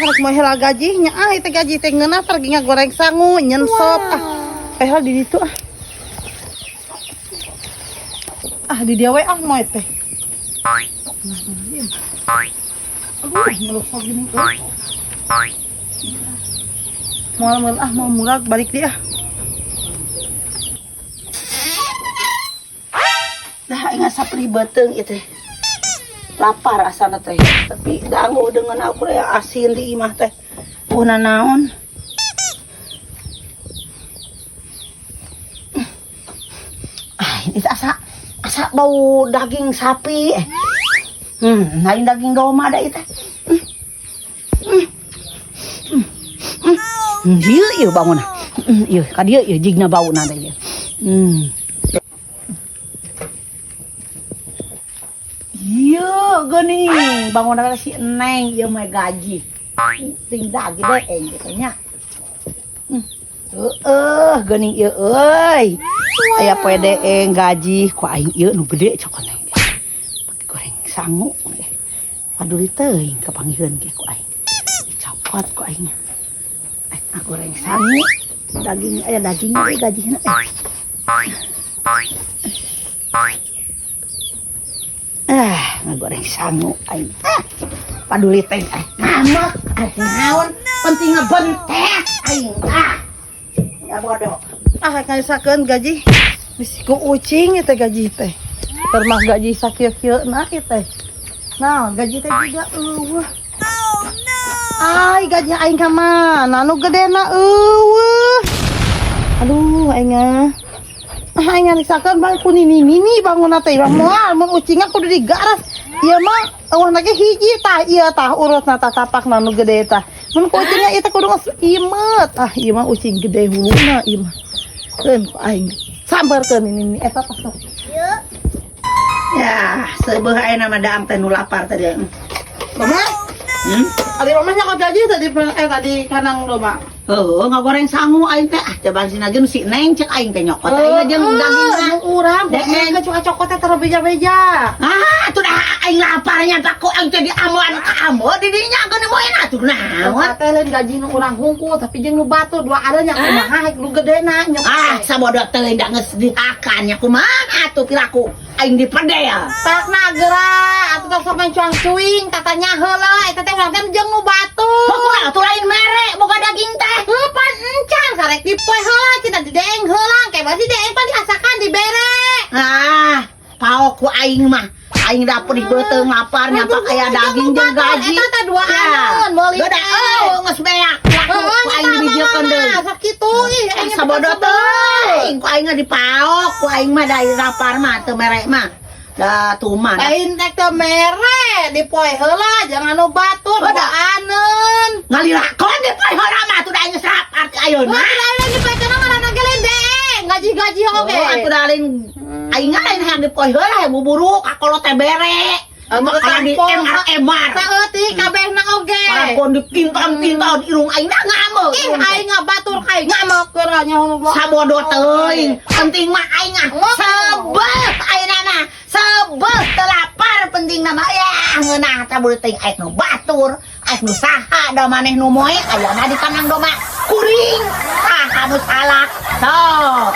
Rek moe heula gajihnya ah, itu gaji teh ngeunah pergi ngagoreng sangu nyen sop ah. Eh, heula di ditu ah. Ah, di dia we ah moe teh. Nah, ieu. Aduh, ngeluk gini euy. Moal meul ah, mau murag balik dia. Dah aing sapri beuteung ieu teh. Lapar asana teh. Tapi dangu dengan aku ya asin di imah teh. Una naon? Ah, ini asa asa bau daging sapi. Lain daging domba da ieu teh. Ieu ieu bangunna. Ieu ka dieu ieu jigna bauna da ieu. Iya, geuning bangunan si Neng ieu mah gaji. Ting daging deeng gitu nya. Heeh, geuning ieu euy. Aya poe deeng gaji ku aing ieu nu gede cok Neng. Pake goreng sangu. Paduli teuing kapanggiheun ge ku aing. Dicopot ku aing. Eh, goreng sangu. Daging aya daging euy gajihna. Ah, ngagoreng sangu aing. Ah, paduli teh eh ngamek ah naon penting ngebentek aing ah. Ya bodoh. Ah, ngaisakeun gaji. Bisi ku ucing ieu teh gaji teh. Termah gaji sakieu-kieu na ieu teh. Nah, gaji teh juga eueuh. Ai, gaji aing ka mana nu gedena eueuh. Aduh, aing ah. Ah, aing ngaisakeun bae ku nini-nini bangunna teh. Bang moal mun ucingna kudu digaras. Ieu mah eueuh na ge hiji tah ieu tah urutna tah tapakna nu gede tah. Mun ku ucingna ieu teh kudu geus imet. Ah, ieu mah ucing gede huluna ieu mah. Keun ku aing sambarkeun ini eta tah sok. Ya, seubeuh ayeuna mah daang teh nu lapar tadi. Mama, Hmm? ari mama nyokot gaji tadi tadi kanang domba. Heuh, ngagoreng sangu aing teh. Ah, coba sina ge nu si Neng cek aing teh nyokot aing jeung dagingna. Nu urang, Deeng. ke cuka cokot teh tara beja-beja. Ah, atuh dah aing laparnya pak ku aing teh diamuan ka ambo di dinya geuni moe atuh naon. Eta teh lain gaji nu urang hungkul tapi jeung nu batur dua ada nya kumaha nu gedena nyokot. Ah, sabodo teuing da geus dihakan nya kumaha atuh piraku aing dipedel. Takna geura atuh tong sok mencuang cuing tatanya heula eta teh urang teh jeung nu batur. Pokoknya atuh lain mere boga daging teh. Heuh pan encan sarek dipoe heula cenah dideeng heula ke basi deeng pan diasakan dibere. Ah, paok ku aing mah. Aing da pedih beuteung lapar nya pak aya daging jeung gaji. Eta teh dua aneun meuli Gede teh. eueuh geus beak. Laku Heeh, ku aing dibijiekeun deui. Sok kitu ih aing Sabodo teuing ku aing dipaok ku aing mah da lapar mah teu mere mah. Da tuman. Lain teh teu mere dipoe heula jangan nu batur Oh, dua da. aneun. Ngalilakon dipoe heula mah atuh da aing geus lapar ti ayeuna. Wah, lain dipoekeun ngaranna ge lain deeng gaji-gaji oge. Oh, atuh da lain aing lain hayang dipoe heula hayang buburu ka kolot teh bere. Anu Makanan di tampon. emar-emar. Saeutik kabehna oge. Parapon dipinton-pinton irung aing na ngameuk. Ih, aing ngabatur aing ngameuk geura nya Sabodo teuing, penting mah aing ah sebeh ayeuna mah. Sebeh teu lapar penting mah ya ngeunah teh teuing aing nu batur, aing nu saha da maneh nu moe ayeuna di kandang domba kuring. Saha nu salah. Sok.